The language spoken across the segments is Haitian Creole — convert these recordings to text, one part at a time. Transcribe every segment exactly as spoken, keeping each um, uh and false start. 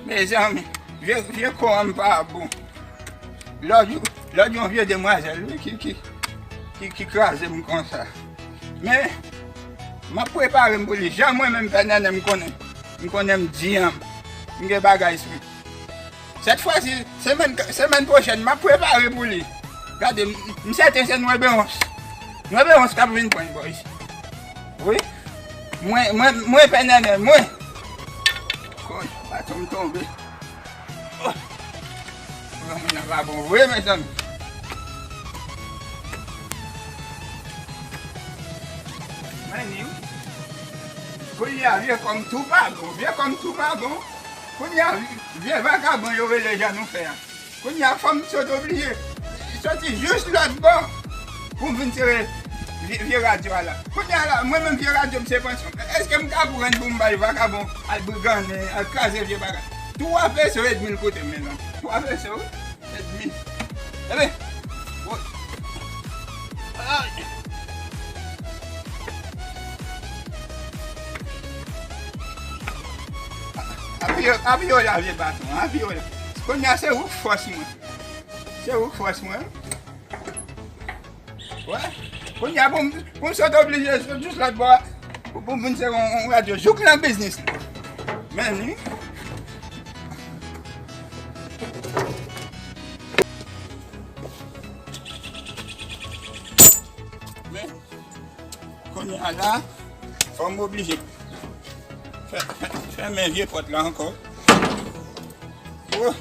Mezanmi, vye, vye kò an pa bon. Lòt jou, lòt jou, yon vye demwazèl, wi, ki, ki, ki, ki kraze m konsa. Men, m ap prepare m pou li. Jan mwen menm, Pè Nènè, m konnen. M konnen m di an. M gen bagay sou li. Sèt fwa si, semèn, semèn pwochèn, m ap prepare pou li. Gade, m, m sèten se Nwè Bewons. Nwè Bewons k ap vin pran l bò isi. Wi. Mwen, mwen, mwen, Pè Nènè, mwen. Kòd, baton m tonbe. Oh. Moun nan pa bon vre, mezanmi. Mwen di w. Kounye a, vye kò m tou pa bon. Vye kò m tou pa bon. Kounye a, vye vakabon yo rele jan nou fè a. Kounye a, fò m sot oblije soti jis lòt bò pou m vin sere vye, vye radyo a la. Kounye a la, mwen menm vye radyo m se pansyon. Èske m ka pran pou m bay vakabon al brigannen, al kraze vye bagay? Twa peso edmi l koute m, mezanmi. Twa peso, wi. Edmi. Ebyen, woy. Ay. Apiye, apiye w la, vye patwon, apiye w la. Kounye a, se ou k fòs mwen. Se ou k fòs mwen. Wè. Kounye a, pou m, pou m sot oblije sot jis lòt bò a, pou, pou m vin sere yon, yon radyo. Jouk nan biznis. Men li. Men. Kounye a la, fò m oblije fè, fè, fèmen vye pòt la ankò. Oh.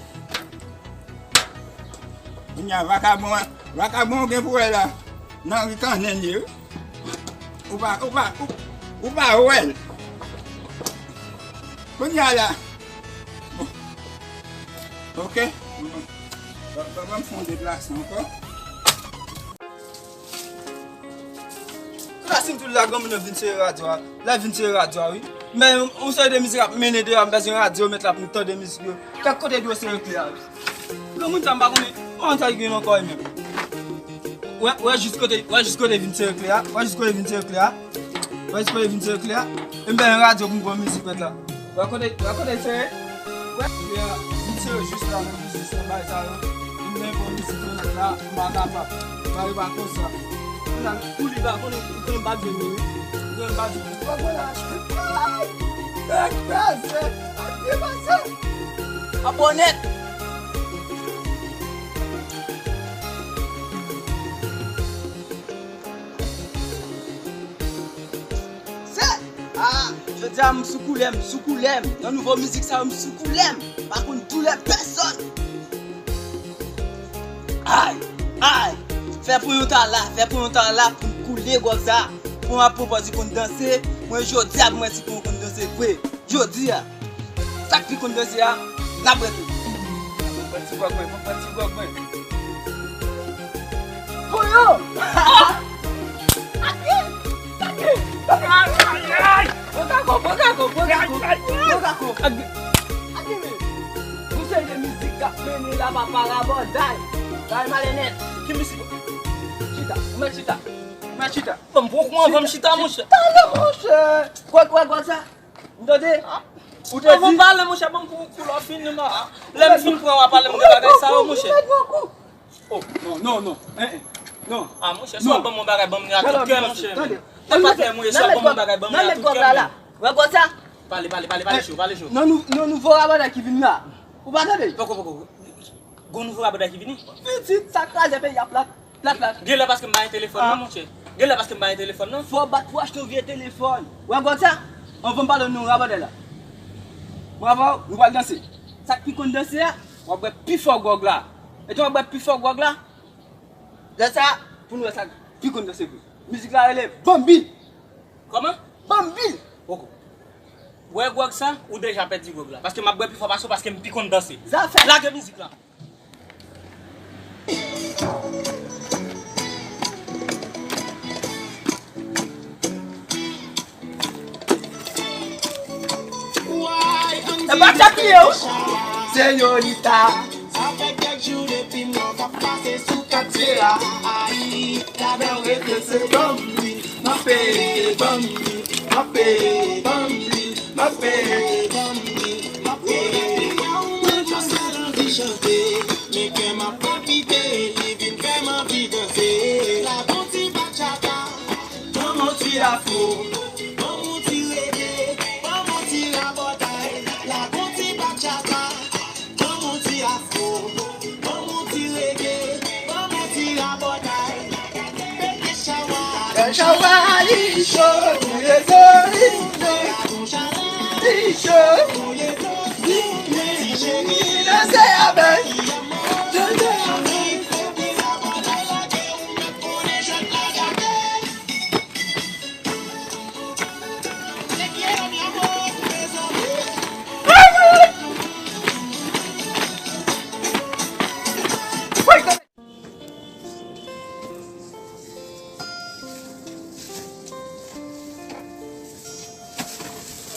Kounye a, vakabon an, vakabon ou gen pou wè la, nan ri kannen li ye, wi. Ou pa, ou pa, ou, ou pa wè l. Kounye a la. Bon. Ok. Bon. Ban, ban, ban m fè yon deplase ankò. Krasim tou la granmoun nan vin sere radyo a. La vin sere radyo a, wi. Men yon seri de mizik ap mennen deyò, m bezwen radyo, met la pou nou tande mizik yo. Kèk kote dwe sere kle a, wi. Granmoun sa m pa konnen, kòman sa gen ankò menm. Wè, wè jis kote, wè jis kote vin sere kle a, wè jis kote vin sere kle a. Wè jis kote vin sere kle a. E m bezwen radyo pou m pran mizik met la. Wè kote, wè kote l sere. Wè, yeah, m sere jis la, menm jis nan bay sa yo. M gen bon mizik yo la, m pa kapab. Bagay pa konsa. Kounye a, pou li pa konnen, konnen m pa dwe vini, wi. Konnen m pa dwe vini. Wè, wè la. Ay! Tèt kraze! Ak pye pase! Abòne! Se, ah, jodi a m sou koulè, m sou koulè, m nan nouvo mizik sa yo, m sou koulè, m pa konn doulè pèsòn. Ay, ay, fè pran yon tala, fè pran yon tala pou m koule gwòg sa. Pou m ap pran pòz li konn danse, mwen jodi a pou m wè si pou m konn danse vre. Jodi a. Sa k pi konn danse a, n ap rete. Mwen pran ti gwòg mwen, mwen pran ti gwòg mwen. Voyou! Ake! Ake! Ay, ay, ay! Pran kako, pran kako, pran kako! Ay, ay, ay! Pran kako! Ake! Ake, men! Yon seri de mizik k ap mennen la pa parabòday. Bay male nèt. Ki mizik? Chita, mwen chita. Mwen chita. Bon, m pran kou anvan m chita, monchè. Chita non, monchè. Gwòg, gwòg, gwòg sa. M tande. Ou te di. Anvan pale, monchè, ban m kou, kou lò fini la. Lè m fin pran w a pale m de bagay sa yo, monchè. Ou mèt pran kou. Oh, non, non, non. Eh, eh. Non. Ah, monchè, si w ap ban m yon bagay, ban m li a tout kè, monchè. Tande. E pa fè mwen, si w ap ban m yon bagay, ban m li a tout kè, men. Wè gwòg sa? Pale, pale, pale, pale cho, pale cho. Nan nou, nan nouvo rabòday ki vin la. Ou pa tande? Poko, poko. Gon nouvo rabòday ki vini? Pitit, sa kraze peyi a plat. Plat, plat. Genlè paske m pa gen telefòn non, monchè. Genlè paske m pa gen telefòn non. Fò w bat pou w achte yon vye telefòn. Wè gwòg sa? Anvan m pale w non rabòday la. Mwen avè w, nou pral danse. Sa k pi konn danse a, w ap bwè pi fò gwòg la. Etan w ap bwè pi fò gwòg la, lè sa, pou nou wè sa k pi konn danse vre. Mizik la rele Bambi. Kòman? Bambi. Poko. Wè gwòg sa, ou deja pèdi gwòg la. Paske m ap bwè pi fò pase w, paske m pi konn danse. Zafè. Lage mizik la. E pa tèt li ye, wi. Señorita. Sa fè kèk jou depi m nan k ap pase sou katye a. Ay, la bèl rete se banm li, m ap peye banm li, m ap peye banm li, m ap peye banm li, m ap peye. Chante, men kè m ap palpite, li vin fè m anvi danse. Lage yon ti bachata, ban m yon ti afro, ban m yon ti rege, ban m yon ti rabòtay. Lage yon ti bachata, ban m yon ti afro, ban m yon ti rege, ban m yon ti rabòtay. Pete chawa, chawa, li cho, mouye zo, li cho, li cho, mouye zo, li cho, li danse avè.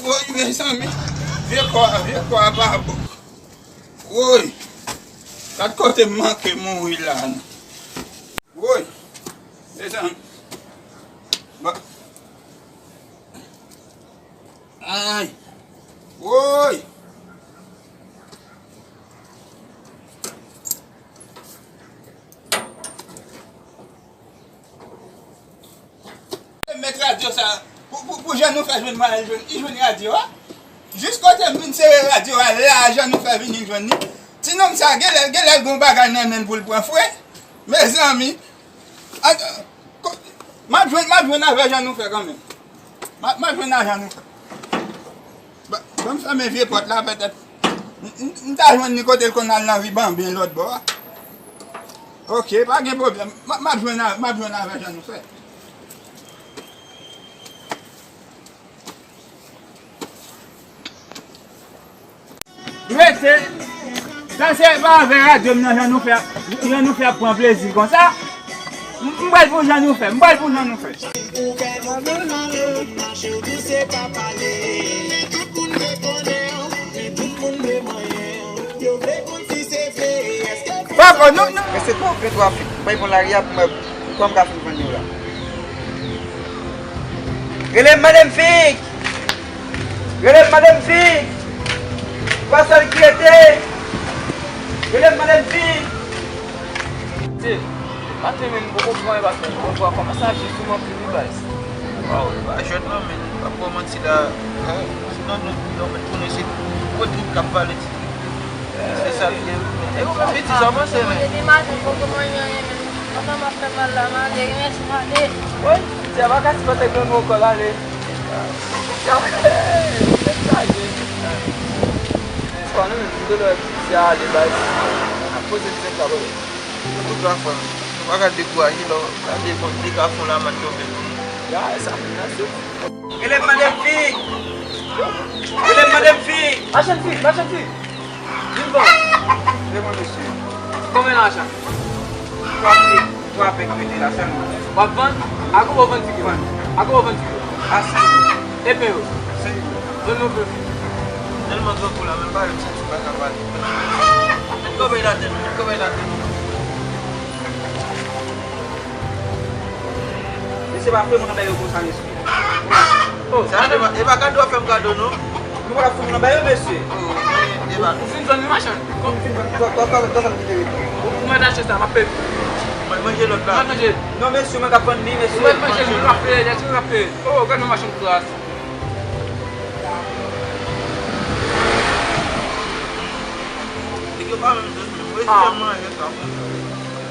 Woy, mezanmi, vye kò a, vye kò a pa bon. Woy, gad kote m manke mouri la. Woy, mezanmi. Ba- Ay! Woy! Mèt radyo sa, pou, pou, pou Jannoufer jwenn mwayen jwenn, li jwenn radyo a. Jis kote m vin sere radyo a, la Jannoufer vini jwenn li. Ti nonm sa, genlè, genlè l gen yon bagay nan men l pou l pran fre. Mezanmi, a, ko- m ap jwenn, m ap jwenn avè Jannoufer kanmenm. M ap, m ap jwenn avè Jannoufer. Ba- Ban m fèmen vye pòt la, petèt. M, m, m ta jwenn li kote l konn al nan ri Banben lòt bò a. Oke, pa gen pwoblèm. M, m ap jwenn a- m ap jwenn avè Jannoufer. Rete. Sa se pa avè radyo m nan Jannoufer, Jannoufer ap pran plezi konsa. M, m pral pou Jannoufer, m pral pou Jannoufer. Ou fè nou fè malè, mache w douse pa pale. Men tout moun vle konnen w, men tout moun vle manyen w. Yo vle konn si se vre, èske Papa, non, non. Men se pa yon grenn trafik. Bay bon lari a pou mwen, pou m ka fin vann yo la. Rele m Madan Fig! Rele m Madan Fig! Pa sèl ki rete! Rele m Madan Fig! Ti, maten menm m poko pran e pa fè. Bon, bwa kòmanse ap jis sou m anpil wi baz. Waw, pa jwèt non, men m p ap ba w manti la. Sinon nou, nou mèt konnen se kote k ap pale ti. Se sa l ye. E ou menm, Piti, sa w panse, men? Depi maten, m poko manje anyen, men pandan m ap fè mal la, m ale, wi, mèsi, m ale. Woy, Piti, a pa ka sipòte granmoun ankò, l ale. Piti, a, tèt chaje. Piti, pa nou menm, m te lè Piti a ale, baz. N ap poze ti nèg la, bò. Antouka, frè m, nou pa ka dekouraje lè w gade bon, de ka fon la, m ap tonbe. Ya, e sa, m nan sou. Rele m Madan Fig! Rele m Madan Fig! Machann fig, machann fig! Vin vann! Rele mwen mesye. Konbyen lajan? Twa fig, twa pèk mete la sèlman. W ap vann? A konbyen w vann fig yo? Vann. A konbyen w vann fig yo? A senk goud. E pen yo? Senk goud. Vann nou pen. Tèlman grangou la, menm pa yo ti, ti pa ka pale. Met kòbèy ladan, met kòbèy ladan. Mesye pa fè moun anba yo konsa, mesye. Oh, sa, e pa, e pa kado w ap fè m kado, non. Nou pa ka fè moun anba yo, mesye. Oh, e pa. Ou fin vann li, machann? Ou fin vann, sa, sa, sa, sa, sa m kite rete. Ou mèt achte sa, m ap peye. Mwen manje lòt la. Mwen manje. Non, mesye, mwen k ap vann li, mesye. Ou mèt manje, mwen ap peye, lè ti mwen ap peye. Oh, gad yon machann kras. Nèg yo pa menm jwenn menm. Mwen jwenn manje sa.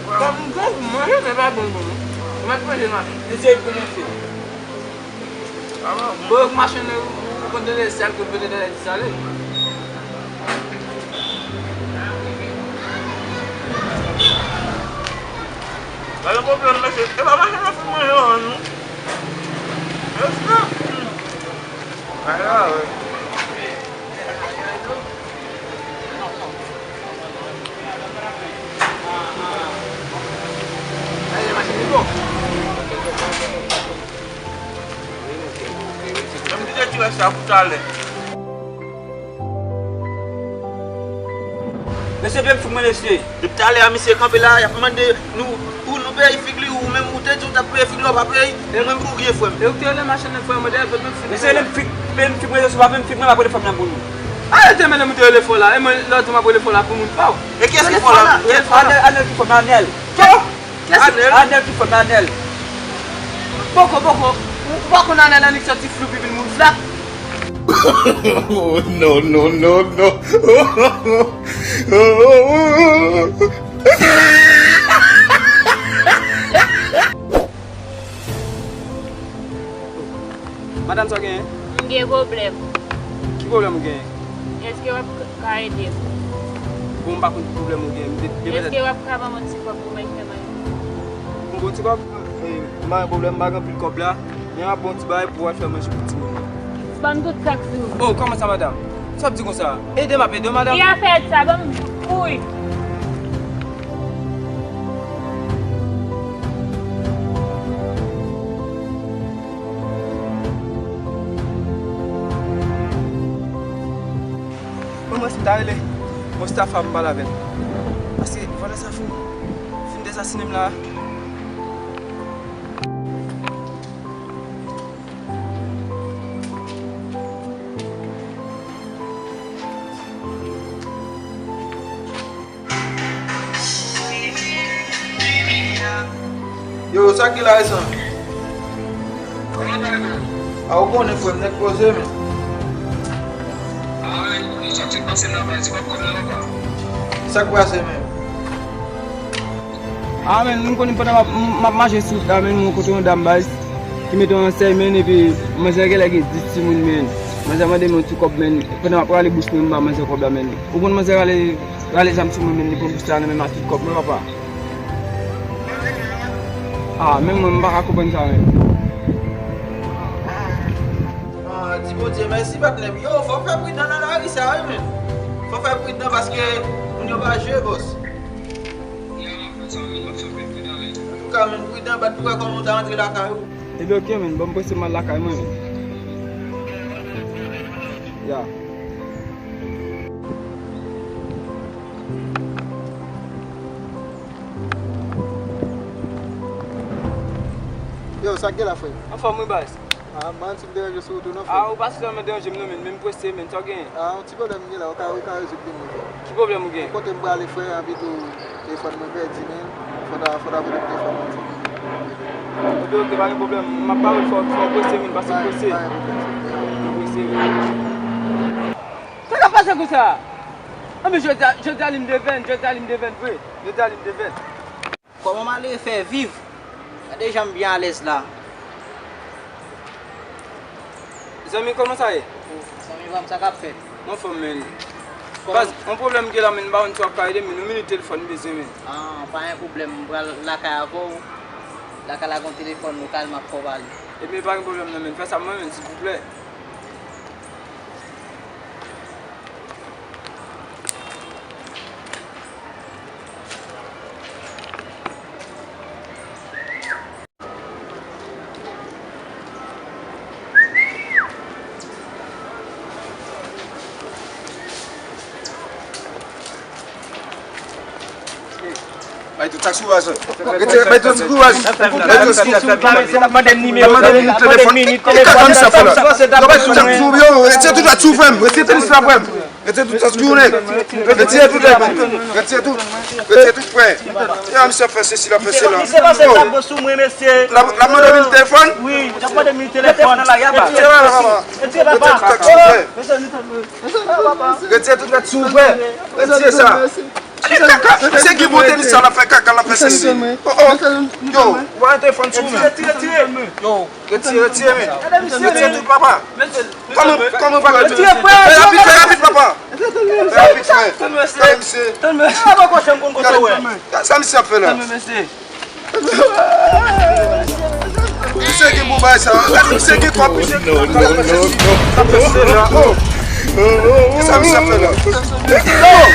Bon, m gon pou manje, men pa bon pou nou. Ou mèt manje, machann. Mesye, pou mesye. Bon, machann, ou konn tande sèl, konn tande sèl. Pa gen pwoblèm, mesye. E pa machann nan fin manje an, non. Mesye. Ay, la, wi. Ay, machann li bon. Menm kite ti rès la pou talè. Mesye, peye m fig mwen, mesye. Depi talè a, misye kanpe la, y ap mande nou, ou nou peye fig li, ou menm ou te di ou t ap peye fig la, ou pa peye, ou menm pou w gen frè m. E ou te rele machann nan frè mwen, dèyè, peye m fig mwen. Mesye, peye m fig, peye m fig mwen, mesye, pa peye m fig mwen, m ap rele fanm nan pou nou. Arete, men, m te rele fò la. E mwen, lòt jou m ap rele fò la pou moun pa w. E kiyès ki fò la? Kiyès fò la? Anèl, Anèl ki fò m, Anèl. Kiyès? Anèl? Anèl ki fò m, Anèl. Poko, poko. Ou pa konn Anèl, Anèl ki sòti flou, pi vin moun flak. Oh, no, no, no, no. Madanm, sa w genyen? M gen pwoblèm. Ki pwoblèm ou genyen? Èske w ap ka ede m? Bon, m pa konn ki pwoblèm ou genyen. M te, te Èske w ap ka ban mwen ti kòb pou mwen fè manje? Pou m ba w ti kòb? E, m pa gen pwoblèm, m pa gen anpil kòb la. Men m ap ba w ti bagay pou w al fè manje pou timoun yo. Ban m tout sa k sou ou. Oh, kòman sa, madanm? Sa w ap di konsa? Ede m ap ede w, madanm. Ki afè sa? Ban m, wouyy. Bon, mwen, si m ta rele Mustafa, m pale avè l. Paske vòlè sa fin, fin dezasinen m la. Yo, sa k gen la, resan? A, ou konnen, frè m, nèg poze, men. Sa k pase, men? A, men, m konnen pandan m ap, m ap mache sou wout la, men, m wè kote yon dam, baz, ki mete yon ansèy, men, epi manzè genlè gen dis timoun, men. Manzè mande m yon ti kòb, men, pandan m ap rale bous mwen, m ba manzè kòb la, men. Ou konn manzè rale, rale zam sou mwen, men, li pran bous la nan men m ak tout kòb mwen, papa. A, menm mwen, m pa ka konprann sa, men. Ah, di Bondye mèsi, patnè m. Yo, fò w fè pridan nan lari sa, wi, men. Fò w fè pridan paske moun yo pa jwe, bòs. Antouka, men, pridan, bat pou wè kòman w ta rantre lakay ou. Ebyen, oke, men, ban m prese m al lakay mwen, men. Ya. Yo, sa k gen la, frè? Anfòm, wi, baz. Ah, man, si m deranje sou wout ou, non, frè. Ah, ou pa sèlman deranje m, non, men, men m prese, men, sa w genyen? Ah, yon ti pwoblèm m gen la, ou ka, ou ka rezoud li, men. Ki pwoblèm ou genyen? Kote m prale, frè, anpi tou, telefòn mwen pèdi, men. Fò ta, fò ta voye m telefòn mwen, frè. Oke, oke, pa gen pwoblèm. M ap ba ou, fò, fò w prese, men, paske m prese. Pa gen pwoblèm, frè. M prese, men. Sa k ap pase konsa? Anben, jodi a, jodi a li m devèn, jodi a li m devèn vre. Jodi a li m devèn. Kòman malere fè viv? Gade jan m byen alèz la. Zanmi, kòman sa ye? Zanmi pa m, sa k ap fèt? M anfòm, men. Baz, yon pwoblèm m gen la, men, m pa konn si w ap ka ede m, men, yon minit telefòn m bezwen, men. Ah, pa gen pwoblèm, m pral lakay avè w. Lakay la gen telefòn lokal, m ap fè w pale. Ebyen, pa gen pwoblèm, non, men, fè sa pou mwen, men, silvouplè. Bay tout sa k sou ou a, sè. Retire, bay tout sa k sou ou a. Bay tout sa k sou ou a. Mande m nimewo. Mande m nimewo telefòn. Ki kaka misye ap fè la? Yo, bay tout sa k sou ou, yo. Retire tout sa k sou ou, frè m. Retire tenis la, frè m. Retire tout sa k sou ou, nèg. Retire tout, nèg. Retire tout. Retire tout, frè. Kaka misye ap fè sesi, l ap fè sela. Yo. L ap, l ap mande mil telefòn? Wi, l ap mande mil telefòn. Retire la, papa. Retire, papa. Retire tout sa k sou ou, frè. Retire tout sa k sou ou, frè. Retire sa. Kaka, se ki bon tenis sa l ap fè kaka, l ap fè sesi. Oh, oh. Yo, ou pa gen telefòn sou ou menm. Retire, retire, retire. Yo, retire, retire, men. Retire tout, papa. Kòman, kòman ou pa ka retire? Fè rapid, fè rapid, papa. Fè rapid, frè. Tann mesye. Tann mesye. Tann mesye. Sa misye ap fè la? Tann mesye. Misye gen bon bagay sa. Gade misye gen kòb, misye gen kòb. Sa misye la. Oh. Sa misye ap fè la? Oh.